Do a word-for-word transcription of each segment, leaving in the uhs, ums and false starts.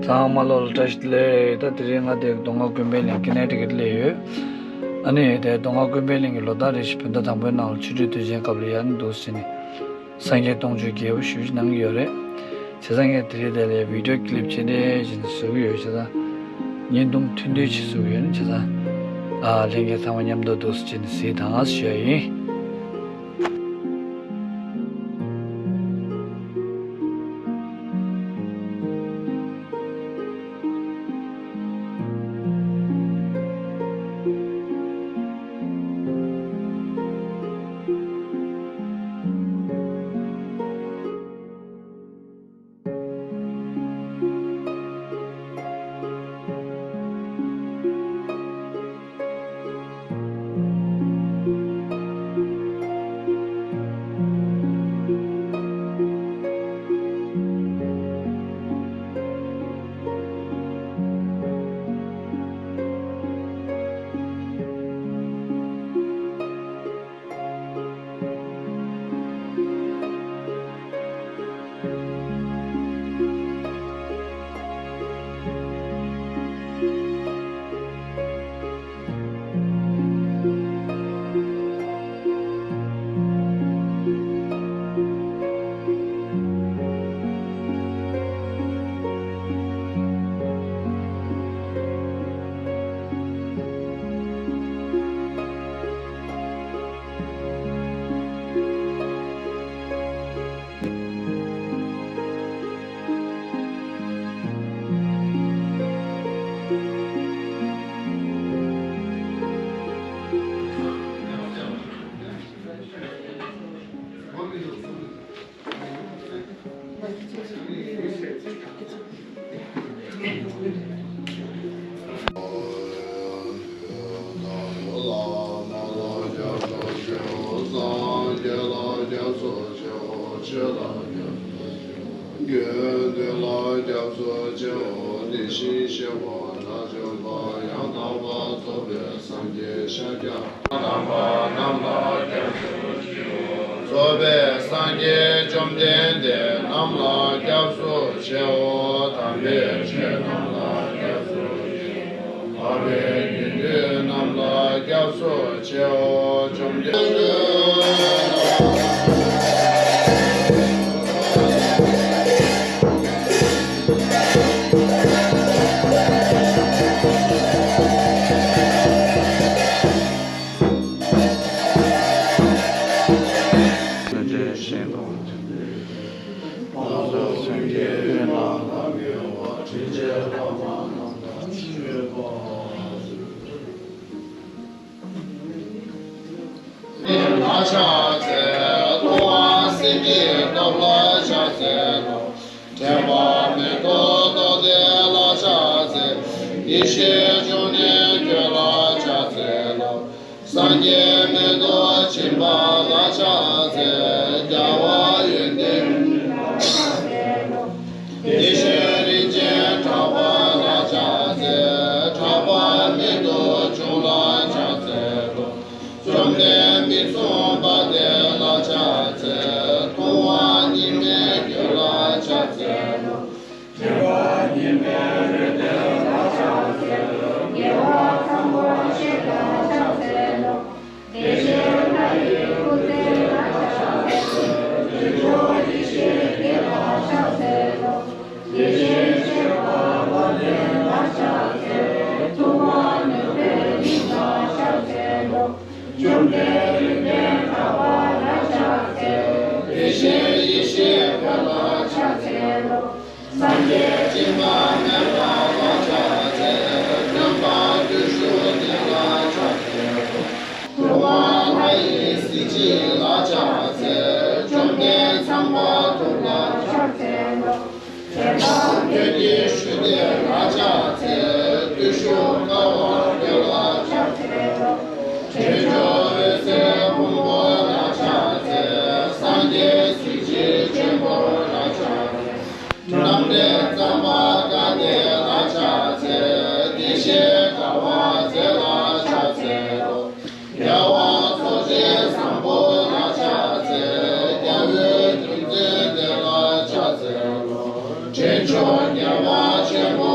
ཚང་མ་ལོ་ལ་བཀྲ་ཤིས་བདེ་ལེགས། ད་དེ་རིང་ང་དེ་མདོ་སྔགས་ཀུན་ཕན་གླིང་ཀི་ནེ་ཊི་ཀེཊ་སླེབས་ཡོད། ཨ་ནི་དེ་མདོ་སྔགས་ཀུན་ཕན་གླིང་གི་ལོ་ཟླ་རེ་བཞིན་བོད་ཟླ་དང་པོའི་ནང་ལ་ཆོ་འཕྲུལ་དུས་ཆེན་སྐབས་ལ་ཡར་ནས་འདུག་ཟེར་ནས་སངས་རྒྱས་སྟོང་མཆོད་རྒྱས་པོ་ཞེ་པོ་ཅིག་གནང་གི་ཡོད་རེད། བྱས་ཙང་ངས་དེ་རིང་དེ་ལ་བི་ཌི་ཡོ་ཀི་ལིབ་ཅིག་འདྲ་ཅིག་བཟོ་གི་ཡོད། བྱས་ཙང་བརྙན་ཐུང་ཐུང་ཐུང་ཅིག་བཟོ་གི་ཡོད་ནི། བྱས་ཙང་ཨ་ལྷན་རྒྱས་ཚང་མ་མཉམ་དུ་འདུག་སེ་བྱས་ནས་གཟིགས་དང་ཞུ་ཡ་ཡིན། རྫོགས་པའི་སངས་རྒྱས་བཅོམ་ལྡན་འདས་རྣམས་ལ་སྐྱབས་སུ་མཆིའོ། དམ་པའི་ཆོས་རྣམས་ལ་སྐྱབས་སུ་མཆིའོ། འཕགས་པའི་ཡོན་ཏན་རྣམས་ལ་སྐྱབས་སུ་མཆིའོ། བཅོམ་ལྡན་འདས། ལ་ཕྱག་འཚལ་ལོ། དབང་བསིལ་གྱི་སྟོབས་ལ་ཕྱག་འཚལ་ལོ། དྲན་པ་མེ་ཏོག་རྡོག་དེ་ལ་ཕྱག་འཚལ། ཡེ་ཤེས་འབྱུང་གནས་ཁྱོད་ལ་ཕྱག་འཚལ་ལོ། སངས་རྒྱས་མེ་ཏོག་སྦྱིན་པ་ལ་ཕྱག་འཚལ། རྒྱལ་བ་ཡོན་ཏན་ཡེ་ཤེས་རིན་ཆེན་གྲགས་པ་ལ་ཕྱག་འཚལ། གྲགས་པ་མེ་ཏོག་འབྱུང་ལ་ཕྱག་འཚལ་ལོ། བཅོམ་ལྡན་མི་གསུམ་པ་དེ་ལ་ཕྱག་འཚལ། ཐུབ་དབང་ཉི་མའི་རྒྱུད་ལ་ཕྱག་འཚལ་ལོ། དྲན་པ་ཉི་མའི་རོལ་སྟོན་ལ་ཕྱག་འཚལ་ལོ། རྒྱལ་བ་ཚངས་པ་ཆོས་དང་ཕྱག་འཚལ་ལོ། བདེ་ཆེན་ལྷ་ཡི་སྐུ་ཚེ་ལ་ཕྱག་འཚལ་ལོ། དྲིལ་སྒྲོག་ཡེ་ཤེས་རྒྱལ་ལ་ཕྱག་འཚལ་ལོ། བདེ་ཆེན་སྤྱོད་པ་དཔལ་ལྡན་ལ་ཕྱག་འཚལ་ལོ། ཐུབ་དབང་ནོར་བུའི་གླིང་ལ་ཕྱག་འཚལ་ལོ། བཅོམ་ལྡན་རིག་པའི་གྲགས་པ་ལ་ཕྱག་འཚལ་ལོ། དེ་བཞིན་ཡེ་ཤེས་དཔལ་ལ་ཕྱག་འཚལ་ལོ། སངས་རྒྱས་སྦྱིན་པ་མེད་པ་ལ་ཕྱག་འཚལ་ལོ། བྱམས་པ་བརྟུལ་ཞུགས་ལྡན་ལ་ཕྱག་འཚལ་ལོ། ཐུབ་དབང་ལྷ་ཡི་གཟི་བརྗིད་ལ་ཕྱག་འཚལ་ལོ། བཅོམ་ལྡན་ཚངས་པ་ཐུབ་ལ་ཕྱག་འཚལ་ལོ། དྲན་པ་འདོད་ཀྱི་ཞུ་བདེ་ལ་ཕྱག་འཚལ། བརྟུལ་ཞུགས་དཀའ་བ་སྟོན་ལ་ཕྱག་འཚལ་ལོ། དྲིལ་སྒྲོག་འོད་ཟེར་ཕུང་པོ་ལ་ཕྱག་འཚལ། སངས་རྒྱས་གཟི་བརྗིད་ཆེན་པོ་ལ་ཕྱག་འཚལ། རྣམ་འདྲེན་གཙང་མ་དགའ་བདེ་ལ་ཕྱག་འཚལ། བདེ་གཤེགས་དགའ་བ་རྩེ་ལ་ཕྱག་འཚལ་ལོ། རྒྱལ་བ་རྫོགས་ཆེན་བཟང་པོ་ལ་ཕྱག་འཚལ། རྒྱལ་བའི་རྒྱུ་མཚན་དེ་ལ་ཕྱག་འཚལ་ལོ། དྲིན་ཆེན་རྒྱལ་བ་ཆེན་པོ།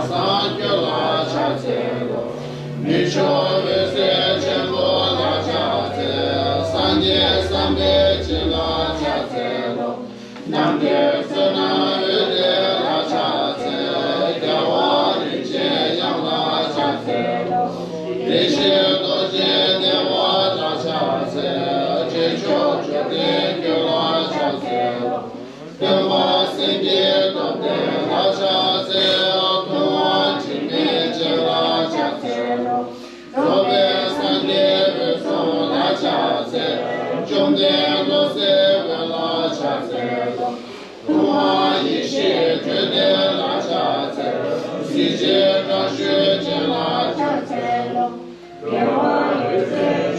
སངས་རྒྱས་ལ་ཕྱག་འཚལ་ལོ། མི་མཆོག་འོད་ཟེར་ཆེན་པོ་ལ་ཕྱག་འཚལ། སངས་རྒྱས་བསམ་འཕེལ་ཅན་ལ་ཕྱག་འཚལ་ལོ། རྣམ་རྒྱལ་བསོད་ནམས་འོད་ལྡན་ལ་ཕྱག་འཚལ། རྒྱལ་བ་རིན་ཆེན་དབྱངས་ལ་ཕྱག་འཚལ་ལོ། བདེ་གཤེགས་རྡོ་རྗེ་དེ་བ་ལ་ཕྱག་འཚལ། རྗེས་ཕྱོགས་འཇིག་རྟེན་ཀུན་ལ་ཕྱག་འཚལ་ལོ། སྟོན་པ་སེང་གེའི་སྟོབས་ལྡན་ལ་ཕྱག་འཚལ། ཐུབ་དབང་དྲི་མེད་ཅན་ལ་ཕྱག་འཚལ་ལོ། རྫོགས་པའི་སངས་རྒྱས་འོད་སྲུང་ལ་ཕྱག་འཚལ། བཅོམ་ལྡན་འོད་ཟེར་འོད་ལ་ཕྱག་འཚལ་ལོ། ཐུབ་དབང་ཡེ་ཤེས་འཕྲོས་བསྟན་ལ་ཕྱག་འཚལ། གཟི་བརྗིད་དྲག་ཤུལ་ཅན་ལ་ཕྱག་འཚལ་ལོ། རྒྱལ་བ་འོད་ཟེར་